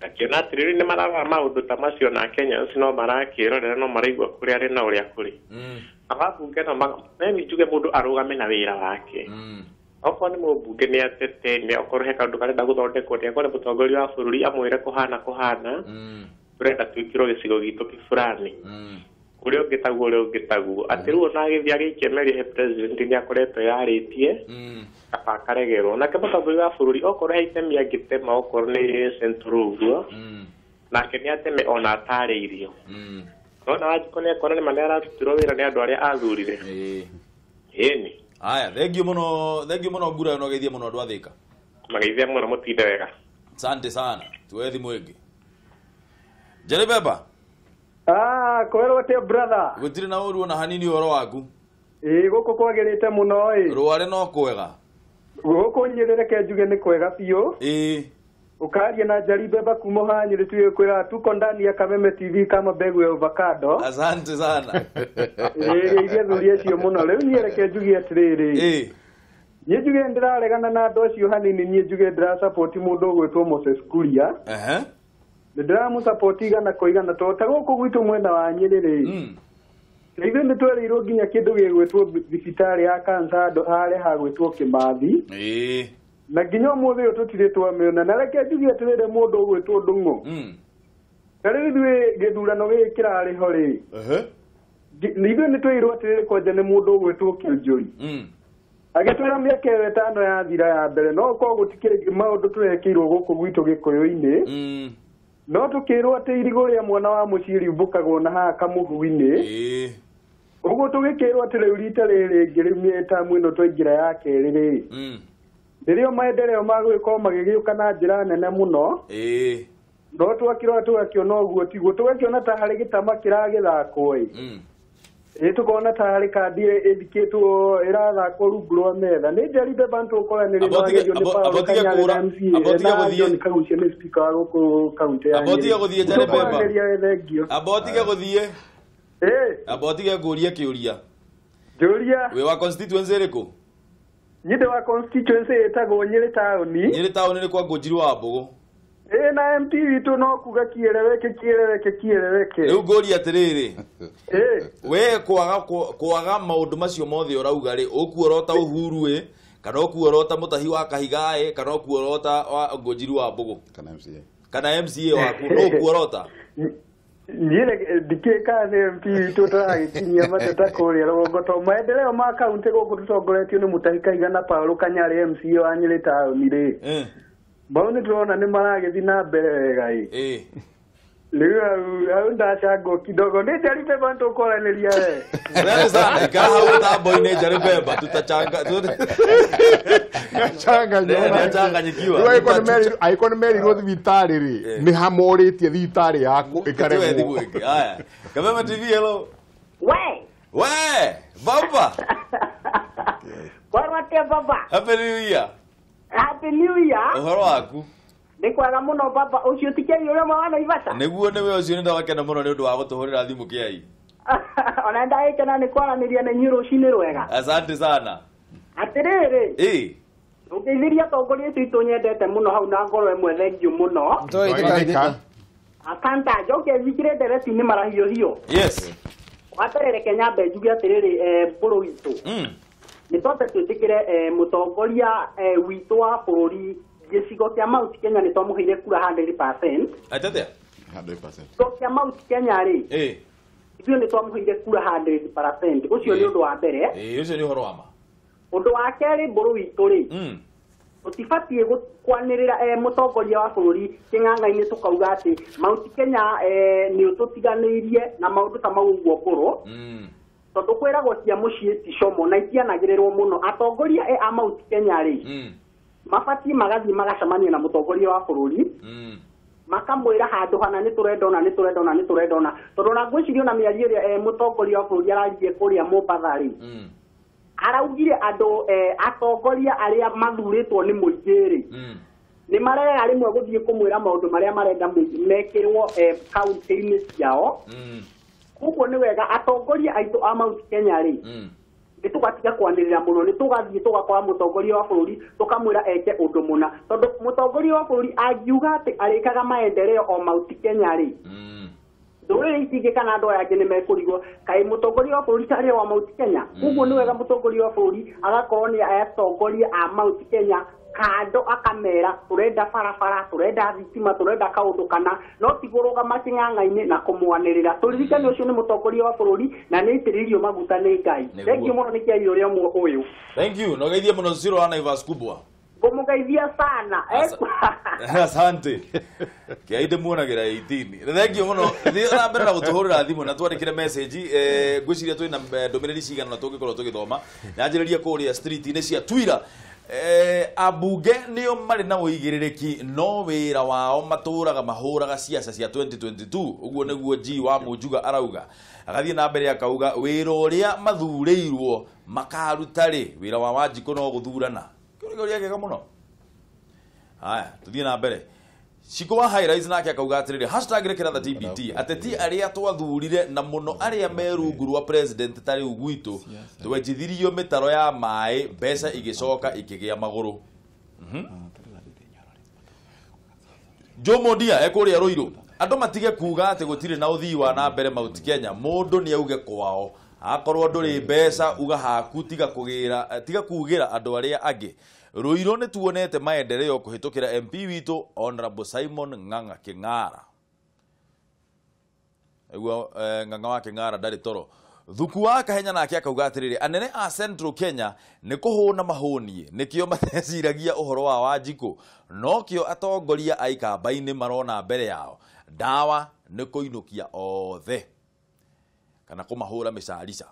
Akĩona atĩrĩrĩ nĩ mararora maũndũ ta macio na Kenya no marakĩrorera no maraigua kũrĩa arĩ na ũrĩa kũrĩ. Ababunge no njuge mũndũ arũgame na wĩra wake. Okorwo nĩ mũmbunge nĩ atete nĩ okorwo he kaũndũ karenda gũthondekwo nĩ akorwo mũtongoria wa bũrũri amwĩre kũhana kũhana. Tũrenda twĩkĩrwo gĩcigo gitũ kĩburani. Ũrĩa ũngĩ taguo ũrĩa ũngĩ taguo. Atĩ rĩu ona agĩthiĩ agĩikia mĩario he president nĩ akoretwo yarĩtie kaba akaregerwo. Nake mũtongoria wa bũrũri okorwo he itemi angĩtema okorwo nĩ Central ũguo nake nĩ ateme ona atarĩirio. Nona Wanjikũ nĩ akuona nĩ ma nĩ ararutirwo wĩra nĩ andũ arĩa athurire. Ĩni. Aya, thengio mũno, thengio mũno ngura ĩno geithie mũno andũ a Thika. Mageithia mũno mũtinde wega. Asante sana. Tuwe thimũ ĩngĩ. Jerry Beba. Ah, kwĩrwo atĩa brother? Gũtirĩ na ũru ona hanini ũhoro waku. Ĩĩ gũkũ kwagĩrĩte mũno ĩ. Rware no kwega. Gũkũ Nyĩrĩ reke njuge nĩ kwega biũ. Ĩĩ. Ũkaria na Njeri Beba kuma haha Nyĩrĩ tũgĩkwĩra tuko ndani ya Kameme TV kama mbegu ya avocado. Asante sana. Ĩĩ geithia athuri acio mũno. Rĩu niĩ reke njuge atĩrĩrĩ. Ĩĩ. Niĩ njuge ndĩraregana na andũ acio hanini, niĩ njuge ndĩrasupport mũndũ ũgwĩtwo Moses Kuria. Nĩ ndĩramũsupport igana kwa igana tondũ ta gũkũ gwitũ mwena wa Nyĩrĩ rĩ. Ithuĩ nĩ twerĩirwo nginya kĩndũ gĩgwĩtwo thibitarĩ ya cancer handũ harĩa hagwĩtwo Kĩmathi. Ĩĩ. Na nginya ũmũthĩ ũyũ tũtirĩ twamĩona. Na reke njuge atĩrĩrĩ mũndũ ũgwĩtwo Ndung'u. Ta rĩu ithuĩ gĩthurano gĩkĩ kĩrarĩ ho rĩ. Ithuĩ nĩ twerirwo atĩrĩrĩ kwanja nĩ mũndũ ũgwĩtwo Kĩũnjũri. Agĩtwĩra mĩaka ĩyo ĩtano yathira ya mbere no ũkorwo gũtikĩrĩ maũndũ tũrekĩirwo gũkũ gwitũ Gĩkũyũ-inĩ. No tũkĩrwo atĩ irigũ rĩa mwana wa mũciĩ riumbũkagwo na haha kamũhu-inĩ. Ũguo tũgĩkĩrwo atĩ rĩu rita rĩrĩ rĩngĩ rĩu mĩtamu ĩno twaingĩra ya kerĩ rĩ. Rĩrĩa maendeleo magũgĩkorwo magĩgĩũka na njĩra nene mũno. No twakĩrora tũgakĩona ũguo tiguo, tũgakĩona ta harĩ gĩtama kĩragĩthakwo ĩ. Ĩ tũkona ta harĩ kandi ĩthikĩtwo ĩrathakwo rungu rwa metha. Nĩ Njeri Beba nĩtũkũranĩria na wagerio nĩ Paul Kanyarĩ na MCA na John Kaguchia nĩ speaker wa gũkũ kaunti ya Nyĩrĩ. Amba ũtige gũthiĩ Njeri Beba. Tũkwaranĩria thengio. Amba ũtige gũthiĩ. Amba ũtige ngũrie kĩũria. Njũria. Wĩ wa constituency ĩrĩkũ? Niĩ ndĩ wa constituency ĩtagwo Nyĩrĩ taũni. Nyĩrĩ taũni nĩ kwa Ngũnjiri wa Mbũgũ. Ĩĩ na MP witũ no kuga kiereweke kiereweke kiereweke. Rĩu ngũrie atĩrĩrĩ. We kwaga maũndũ macio mothe ũrauga rĩ, ũkuorota Uhuru ĩ, kana ũkuorota Mũtahi wa Kahiga ĩ, kana ũkuorota Ngũnjiri wa Mbũgũ. Kana MCA. Kana MCA waku, no ũkuorota? Niĩ ndikĩĩ kana nĩ MP witũ tũragĩkinyia mateta kũrĩa rũgongo tondũ maendeleo ma kaunti gũkũ tũtongoretio nĩ Mũtahi Kahiga na Paul Kanyarĩ MCA wa Nyĩrĩ taũni rĩ. Mau nĩ tũrona nĩ maragĩthiĩ na mbere wega ĩ. Rĩu hau ndacangwo kidogo. Nĩ Njeri Beba nĩtũkwaranĩria we. Asante sana. Ikara hau mũtambo-inĩ Njeri Beba tutachanga. Nĩachanganyikiwa. Angĩkorwo nĩ merirwo thibitarĩ rĩ, nĩ hamorĩtie thibitarĩ yaku ĩkaremwo. Haya. Kameme TV hello. We. We, baba. Kwarwo atĩa baba? Happy New Year. Happy New Year. Ũhoro waku? Nĩ kwega mũno baba, ũcio ti Kĩai ũrĩa wa Naivasha? Nĩguo nĩwe ũcio, nĩ ndawakena mũno nĩ ũndũ wa gũtũhũrĩra thimũ Kĩai. Ona ndagĩkena nĩ kwaranĩria na inyuĩ rũcinĩ rwega. Asante sana. Atĩrĩrĩ. Ĩĩ. Ũngeithirie atongoria acio aitũ nyendete mũno hau na ngoro ĩmwe thengio mũno. Asante, njoke njikire ndereti-inĩ marahiũhio. Yes. Wa mbere reke nyambe njuge atĩrĩrĩ, mbũrũ witũ. Nĩ twambe twĩtĩkĩre mũtongoria witũ wa bũrũri gĩcigo kĩa Mount Kenya nĩ twamũheire kura 100%. Atĩatia? 100%. Gĩcigo kĩa Mount Kenya rĩ, ithuĩ nĩ twamũheire kura 100%. Ũcio nĩ ũndũ wa mbere. Ĩĩ, ũcio nĩ ũhoro wa ma. Ũndũ wa kerĩ mbũrũ witũ rĩ, tũtibatiĩ kwanĩrĩra mũtongoria wa bũrũri kĩng'ang'a-inĩ tũkauga atĩ Mount Kenya nĩ ũtũtiganĩirie na maũndũ ta mau ũguo mbũrũ. Tondũ kwĩragwo cia mũciĩ ti como na itianagĩrĩrwo mũno. Atongoria a Mount Kenya rĩ, mabatiĩ magathiĩ magacemania na mũtongoria wa bũrũri, makamwĩra handũ hana nĩ tũrenda ũna, nĩ tũrenda ũna, nĩ tũrenda ũna. Tondũ ona ngwĩciria ona mĩario ĩrĩa mũtongoria wa bũrũri araririe kũrĩa Mombatha rĩ, araugire andũ atongoria arĩa mathurĩtwo nĩ mũingĩ rĩ, nĩ marega rĩmwe gũthiĩ kũmwĩra maũndũ marĩa marenda mekĩrwo kaunti-inĩ ciao. Koguo nĩ wega atongoria aitũ a Mount Kenya rĩ, nĩ tũgatiga kwanĩrĩra mũno, nĩ tũgathiĩ tũgakora mũtongoria wa bũrũri tũkamwĩra eke ũndũ mũna. Tondũ mũtongoria wa bũrũri angiuga atĩ arĩkaga maendeleo o Mount Kenya rĩ, ndũrĩrĩ ici ingĩ kana andũ aya angĩ nĩ mekũrigwo kaĩ mũtongoria wa bũrũri tarĩ wa Mount Kenya. Koguo nĩ wega mũtongoria wa bũrũri agakorwo nĩ atongoria a Mount Kenya kando, akamera tũrenda barabara, tũrenda thitima, tũrenda kaũndũ kana, no ti kũrũgama kĩng'ang'a-inĩ na kũmwanĩrĩra. Tũririkane ũcio nĩ mũtongoria wa bũrũri na nĩ aitĩrĩirio maguta nĩ Ngai. Thank you mũno nĩ kĩario ũrĩa ũyũ. Thank you. Na ũgeithie mũno Zero wa Naivas kubwa. Ngũmũgeithia sana. Asante. Kĩai ndĩmuonagĩra 18. Thank you mũno. Thiĩ na mbere na gũtũhũrĩra thimũ na twandĩkĩre message. Ngwĩciria twĩna ndũmĩrĩri cigana na tũngĩkorwo tũgĩthoma. Nyanjĩrĩrie kũrĩa street-inĩ cia Twira. Ambunge nĩo marĩ na ũigĩrĩrĩki no wĩra wao matũraga mahũraga ciaca cia 2022. Ũguo nĩguo G wa Mũnjuga arauga. Agathiĩ na mbere akauga wĩra ũrĩa mathurĩirwo makaruta rĩ, wĩra wa Wanjikũ no gũthurana. Kĩũria kĩega mũno. Haya, tuthiĩ na mbere. Shiko wa High Rise nake akauga atĩrĩrĩ, hashtag rekera the TBT, ateti arĩa twathurire na mũno arĩa me rungu rwa president ta rĩu gwitũ twenjithirio mĩtaro ya maĩ, mbeca igĩcoka ikĩgĩa magũrũ. Jomo Dia ekũrĩa Ruiru, andũ matige kuga atĩ gũtirĩ na ũthii wa na mbere Mount Kenya, mũndũ nĩ auge kwao. Akorwo ndũrĩ mbeca uga haku, tiga kũgĩra, tiga kugĩra andũ arĩa angĩ. Ruiru nĩ tuonete maendeleo kũhĩtũkĩra MP witũ Honorable Simon Ng'ang'a Kĩng'ara. Ũguo Ng'ang'a wa Kĩng'ara ndarĩ toro. Thuku wa Kahenya nake akauga atĩrĩrĩ, anene a Central Kenya nĩ kũhũna mahũnie, nĩkĩo mateciragia ũhoro wa Wanjikũ, nokĩo atongoria a ikamba-inĩ marona mbere yao. Ndawa nĩ kũinũkia othe kana kũmahũra mĩcarica.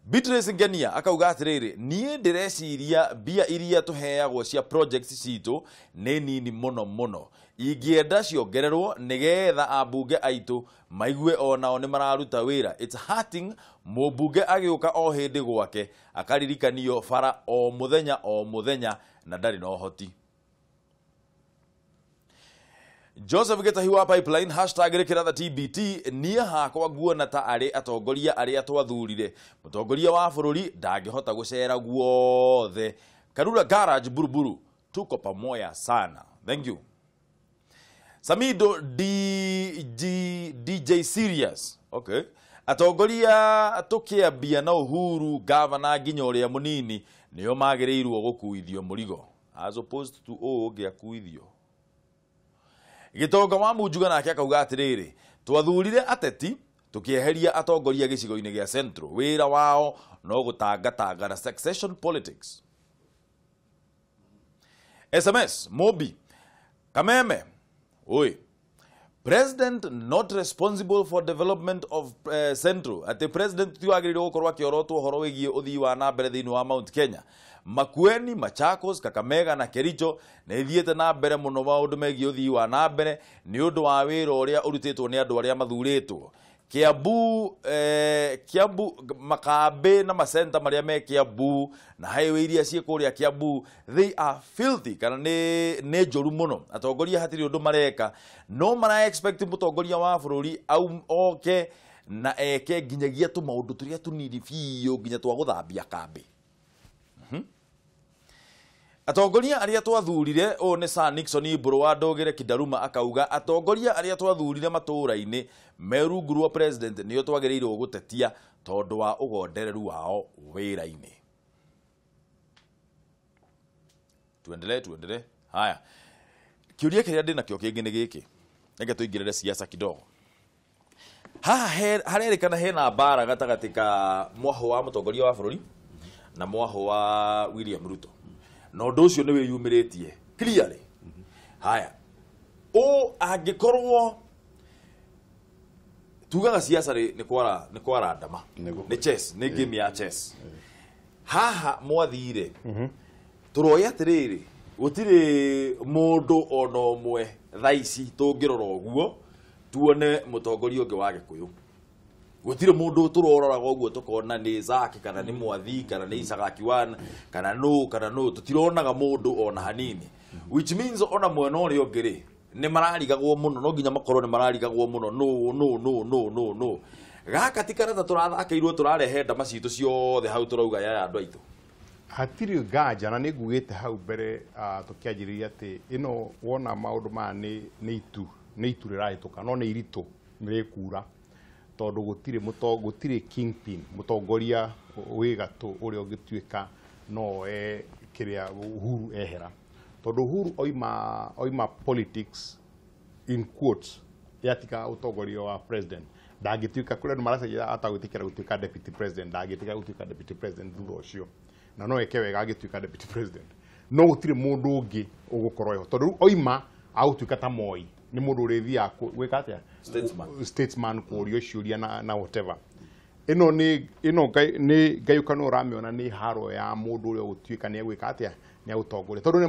Beatrice Ngenia akauga atĩrĩrĩ, niĩ ndĩreciria mbia iria tũheagwo cia projects citũ nĩ nini mũno mũno, ingĩenda ciongererwo nĩgetha ambunge aitũ maigue onao nĩ mararuta wĩra. It's hurting mũmbunge agĩũka o hĩndĩ gwake akaririkanio bara o mũthenya o mũthenya na ndarĩ na ũhoti. Joseph Gitahi wa Pipeline, hashtag rekera the TBT, niĩ hakwa nguona ta arĩ atongoria arĩa twathurire. Mũtongoria wa bũrũri ndangĩhota gũcera guothe. Karura Garage Buruburu, tuko pamoja sana. Thank you. Samido DJ Serious. Okay. Atongoria tũkĩambia na Uhuru, gavana nginya ũrĩa mũnini nĩo magĩrĩirwo gũkuithio mũrigo as opposed to ũũ ũngĩ akuithio. Gĩtonga wa Munjuga nake akauga atĩrĩrĩ, twathurire ateti tũkĩeheria atongoria gĩcigo-inĩ gĩa Central, wĩra wao no gũtangatanga na succession politics. SMS Mobi Kameme, oi, president not responsible for development of Central. Atĩ president ti wagĩrĩirwo gũkorwo akĩorotwo ũhoro wĩgiĩ ũthii wa na mbere thĩinĩ wa Mount Kenya. Makueni, Machakos, Kakamega na Kericho nĩ ithiĩte na mbere mũno maũndũ megiĩ ũthii wa na mbere nĩ ũndũ wa wĩra ũrĩa ũrutĩtwo nĩ andũ arĩa mathurĩtwo. Kiambu, Kiambu makambĩ na macenta marĩa me Kiambu na highway iria ciĩ kũrĩa Kiambu, they are filthy kana nĩ njũru mũno. Atongoria hatirĩ ũndũ mareka, no mara expect mũtongoria wa bũrũri oke na eke nginyagia tũmaũndũ tũrĩa tũnini biũ nginya twa gũthambia kambĩ. Atongoria arĩa twathurire, ũyũ nĩ Sir Nixon Mbũrũ wa Ndũgĩre Kindaruma akauga atongoria arĩa twathurire matũũra-inĩ me rungu rwa president nĩo twagĩrĩirwo gũtetia tondũ wa ũgondereru wao wĩra-inĩ. Tuendelee, tuendelee. Haya, kĩũria kĩrĩa ndĩ nakĩo kĩngĩ nĩ gĩkĩ, reke tũingĩrĩre siasa kidogo. Haha harerĩkana hena mbara gatagatĩ ka mwahũ wa mũtongoria wa bũrũri Na mwaho wa William Ruto na ũndũ ũcio nĩ wĩyumĩrĩtie clearly. Haya, o angĩkorwo tugaga siasa rĩ nĩ kwara ndama, nĩ chess, nĩ game ya chess. Haha mwathire tũroe atĩrĩrĩ, gũtirĩ mũndũ ona ũmwe thaa ici tũngĩrora ũguo tuone mũtongoria ũngĩ wa Gĩkũyũ. Gũtirĩ mũndũ tũroraga ũguo tũkona nĩ Zaki kana nĩ Mwathi kana nĩ Isagaki One kana nũ kana nũ, tũtironaga mũndũ ona hanini, which means ona mwena ũrĩa ũngĩ rĩ nĩ mararigagwo mũno, no nginya makorwo nĩ mararigagwo mũno no no no no no no. Gaka ti karata tũrathakĩirwo, tũrarehe ndama citũ ciothe hau tũrauga yaya andũ aitũ. Hatirĩ nganja, na nĩ ngugĩte hau mbere tũkĩanjĩrĩria atĩ ĩno wona maũndũ maya nĩ itu, nĩ itu rĩrahĩtũka, no nĩ iritũ nĩ rĩkura, tondũ gũtirĩ kingpin, mũtongoria wĩ gatũ ũrĩa ũngĩtuĩka no oe kĩrĩa Uhuru ehera, tondũ Uhuru oima politics in quotes, yatiga ũtongoria wa president, ndangĩtuĩka kũrĩa andũ maracaria atagwĩtĩkĩra gũtuĩka deputy president, ndangĩtĩkĩra gũtuĩka deputy president thutha ũcio, na no eke wega agĩtuĩka deputy president, no gũtirĩ mũndũ ũngĩ ũgũkorwo eho, tondũ rĩu oima agũtuĩka ta Moi, nĩ mũndũ ũrĩthiaga gwĩka atĩa, statesman, kũũrio ciũria na whatever. Ĩno nĩ ĩno nĩ ngayũkano ũramĩona nĩ haro ya mũndũ ũrĩa ũgũtuĩka nĩ egwĩka atĩa, nĩ egũtongoria, tondũ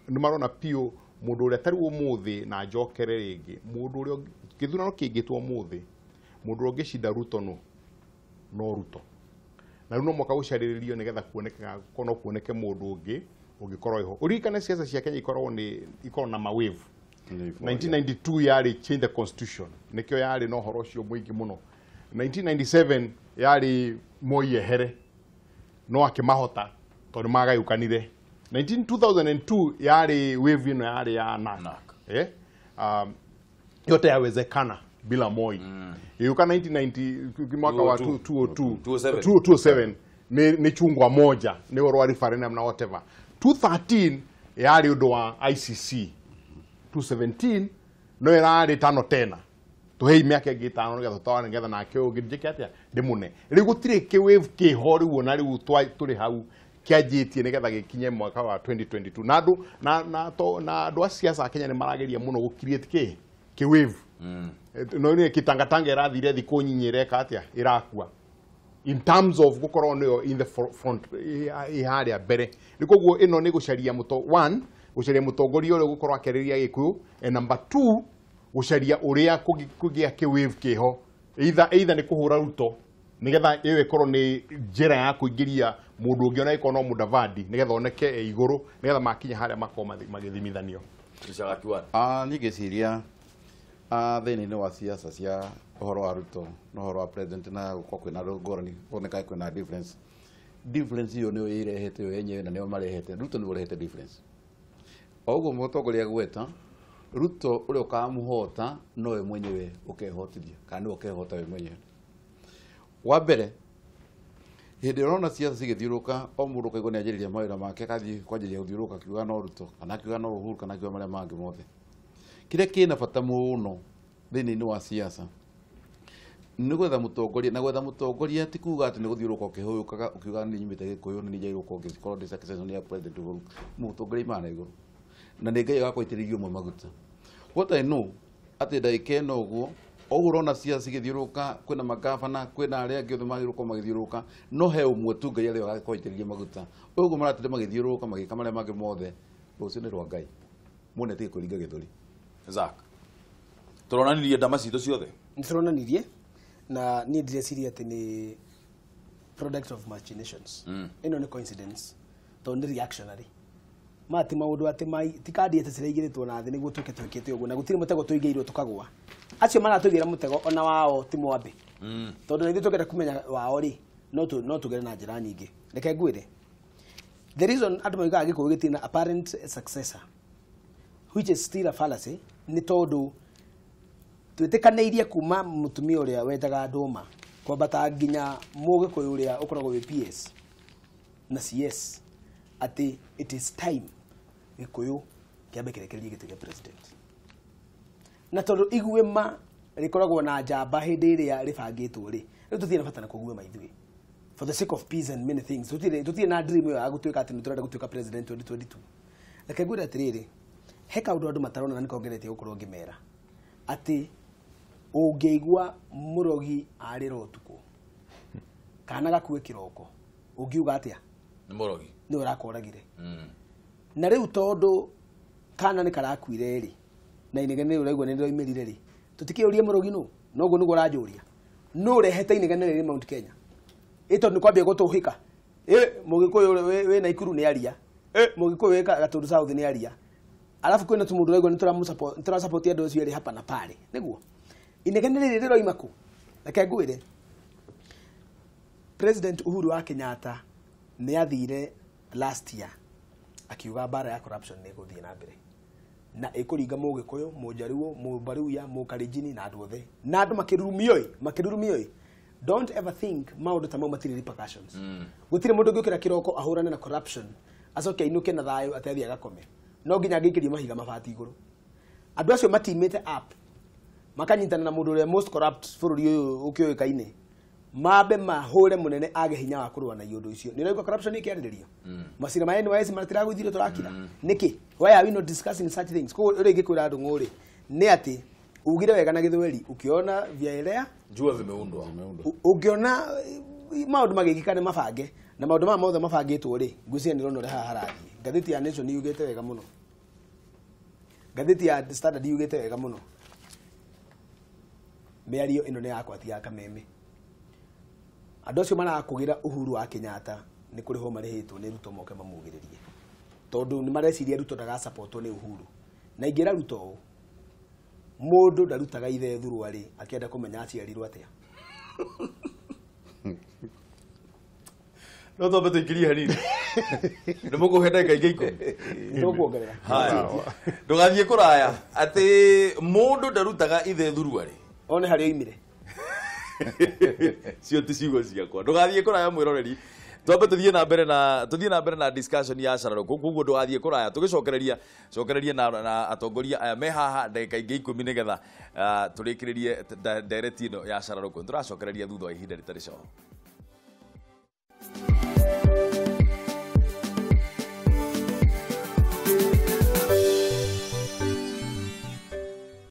nĩ marona piũ mũndũ ũrĩa tarĩu ũmũthĩ, na njokere rĩngĩ, mũndũ ũrĩa gĩthurano kĩngĩtwo ũmũthĩ, mũndũ ũrĩa ũngĩcinda Ruto no Ruto, na rĩu no mũhaka gũcarĩrĩrio nĩgetha kuoneke no kuoneke mũndũ ũngĩ ũngĩkorwo eho. Ũririkane siasa cia Kenya ikoragwo na mawave. 1992 yarĩ change the constitution, nĩkĩo yarĩ na ũhoro ũcio mũingĩ mũno. 1997 yarĩ Moi ehere, no akĩmahota tondũ magayũkanire. 2002 yarĩ wave ĩno yarĩ ya NAC. Yote yawezekana bila Moi. Ĩyũka 1990 mwaka wa 2002 2007 nĩ chungwa moja, nĩ ũhoro wa referendum na whatever. 2013 yarĩ ũndũ wa ICC. 2017 no ĩrarĩ tano tena, tuhei mĩaka ĩngĩ ĩtano nĩgetha tũtwarane, nĩgetha nake ũngĩ njĩke atĩa, ndĩmũne. Rĩu gũtirĩ kĩwave kĩho rĩu ona rĩu tũrĩ hau kĩanjĩtie nĩgetha gĩkinye mwaka wa 2022, na andũ na andũ a siasa a Kenya nĩ marageria mũno gũ create kĩwave. No nĩ kĩtangatanga ĩrathire thikũ nyinyi ĩreka atĩa, ĩrakua in terms of gũkorwo nĩyo in the front, ĩ harĩa mbere. Rĩu koguo ĩno nĩ gũcaria one, gũcaria mũtongoria ũrĩa ũgũkorwo akĩarĩria Gĩkũyũ, and number two, gũcaria ũrĩa kũgĩa kĩwave kĩho, either nĩ kũhũra Ruto nĩgetha ĩyo ĩkorwo nĩ njĩra ya kũingĩria mũndũ ũngĩ ona ĩkorwo no Mudavadi, nĩgetha oneke e igũrũ, nĩgetha makinya harĩa makorwo magĩthimithanio. Niĩ ngĩciria thĩinĩ wa siasa cia ũhoro wa Ruto na ũhoro wa president na gũkorwo kwĩna ngũrani, kuoneka kwĩna difference. Difference ĩyo nĩyo ĩrehete yo yenyewe na nĩyo marehete. Ruto nĩwe ũrehete difference. O ũguo mũtongoria gweta Ruto ũrĩa ũkamũhota nowe mwenyewe ũkehotithia, kana nĩwe ũkehota we mwenyewe. Wa mbere, hĩndĩ ĩrĩa ũrona siasa cigĩthiũrũka, o mũndũ ũkaigua nĩ anjĩrĩria mawĩra make, akathiĩ kwanjĩrĩria gũthiũrũrũka akiuga no Ruto, kana akiuga no Uhuru, kana akiuga marĩa mangĩ mothe. Kĩrĩa kĩna bata mũno thĩinĩ wa siasa nĩ gwetha mũtongoria, na gwetha mũtongoria ti kuga atĩ nĩ gũthiũrũrũka ũkĩhũyũkaga ũkiuga nĩ nyumĩte Gĩkũyũ, nĩ njagĩrĩirwo gũkorwo ngĩkorwo ndĩ succession ya President Uhuru. Mũtongoria imana igũrũ, na nĩ Ngai agakorwo aitĩrĩirie ũmwe maguta. What I know atĩ ndagĩka ĩno ũguo, ũguo ũrona siasa cigĩthiũrũrũka, kwĩna magavana, kwĩna arĩa angĩ othe magĩrĩirwo gũkorwo magĩthiũrũrũka, no he ũmwe tu Ngai arĩa agakorwo aitĩrĩirie maguta. Ũguo maratinda magĩthiũrũrũka magĩka marĩa mangĩ mothe, rũciũ nĩ rwa Ngai. Muone atige kwĩringa gĩthũri. Zack, tũronanirie ndama citũ ciothe? Nĩ tũronanirie, na niĩ ndĩreciria atĩ nĩ product of machinations. Ĩno nĩ coincidence, tondũ nĩ reactionary. Ma ti maũndũ atĩ ti kandi atĩ ciraigĩrĩtwo na thĩ nĩguo tũke twĩkĩte ũguo, na gũtirĩ mũtego tũigĩirwo tũkagũa. Acio maratũigĩra mũtego ona wao ti mwambe, tondũ na ithuĩ tũngĩenda kũmenya wao rĩ, no tũgere na njĩra nyingĩ. Reke ngwĩre, the reason andũ moigaga Gĩkũyũ gĩtirĩ na apparent successor, which is still a fallacy, nĩ tondũ twĩtĩkanĩirie kuma mũtumia ũrĩa wenjaga ndũma kwambata nginya mũgĩkũyũ ũrĩa ũkoragwo wĩ PS na CS atĩ it is time Gĩkũyũ kĩambe kĩrekererie gĩtĩ kĩa president. Na tondũ iguĩma rĩkoragwo na njamba hĩndĩ ĩrĩa rĩbangĩtwo rĩ, rĩu tũtirĩ na bata na kũguĩma ithuĩ. For the sake of peace and many things, tutirĩ na dream ĩyo ya gũtuĩka atĩ nĩ tũrenda gũtuĩka president 2022. Reke ngwĩre atĩrĩrĩ, he kaũndũ andũ matarona na nĩkongeretie gũkorwo ngĩmera atĩ ũngĩigua mũrogi arĩra ũtukũ kana gakue kĩroko, ũngiuga atĩa? Nĩ mũrogi. Nĩwe ũrakoragire. Na rĩu tondũ kana nĩ karakuire rĩ, na inegene rĩu ũraigua nĩ rĩroimĩrire rĩ, tũtikĩũrie mũrogi nũ? Noguo nĩguo ũranjũria. Nũ ũrehete inegene rĩrĩ Mount Kenya? Ĩ tondũ nĩ kwambia gũtũhĩka. Ĩ Mũgĩkũyũ wĩ Naikuru nĩ aria. Ĩ Mũgĩkũyũ wĩ Gatundu South nĩ aria. Alafu kwĩna tũmũndũ ũraigua nĩ tũrasupport andũ acio erĩ hapa na pale. Nĩguo inegene rĩrĩ rĩroima kũ? Reke ngwĩre, President Uhuru wa Kenyatta nĩ athire last year akiuga mbara ya corruption nĩ ĩgũthiĩ na mbere na ĩkũringa Mũgĩkũyũ, Mũjaruo, Mũbaruya, Mũkalenjin na andũ othe, na andũ makĩrurumio ĩ. Don't ever think maũndũ ta mau matirĩ repercussions. Gũtirĩ mũndũ ũngĩũkĩra kĩroko ahũrane na corruption acoke ainũke na thayũ atĩ athiĩ agakome. No nginya angĩikĩrio mahiga mabati igũrũ. Andũ acio matimĩte up makanyitana na mũndũ ũrĩa most corrupt bũrũri ũyũ ũkĩũĩkaine, mambe mahũre mũnene age hinya wa kũrũa na iũndũ icio. Nĩ ũraigua corruption ĩkĩarĩrĩrio? Macira ma NYS matiragũithirio tũrakira. Nĩkĩ? Why are we not discussing such things? Koguo ũrĩa ingĩkwĩra andũ ng'ũrĩ nĩ atĩ ugire wega na gĩthweri, ukiona vyaelea jua vimeundwa. Ũngĩona maũndũ magĩkĩka nĩ mabange, na maũndũ maya mothe mabangĩtwo rĩ, ngwĩciria nĩ ũrona ũrĩa haha harathiĩ. Ngathĩti ya Nation yugĩte wega mũno, ngathĩti ya Standard yugĩte wega mũno, mĩario ĩno nĩ yakwa ti ya Kameme. Andũ acio marakũgĩra Uhuru wa Kenyatta nĩ kũrĩhwo marĩhĩtwo nĩ Ruto moke mamugĩrĩrie, tondũ nĩ mareciria Ruto ndagasapotwo nĩ Uhuru. Na ingĩra Ruto ũũ, mũndũ ndarutaga ithe thurwa rĩ akĩenda kũmenya aciarirwo atĩa. No twambe tũingĩrie hanini. Nĩ mũkũhe ndagĩka ingĩ 10. Nĩtũkuongerera. Haya. Ndũgathiĩ kũraya atĩ mũndũ ndarutaga ithe thurwa rĩ, one harĩa oimire. Cio ti ciugo ciakwa. Ndũgathiĩ kũraya mwĩroreri. Twambe tũthiĩ na mbere na discussion ya cararũkũ. Koguo ndũgathiĩ kũraya, tũgĩcokereria cokereria na atongoria aya me haha ndagĩka ingĩ 10 nĩgetha tũrĩkĩrĩrie ndereti ĩno ya cararũkũ. Tũracokereria thutha wa ihinda rĩtarĩ coho.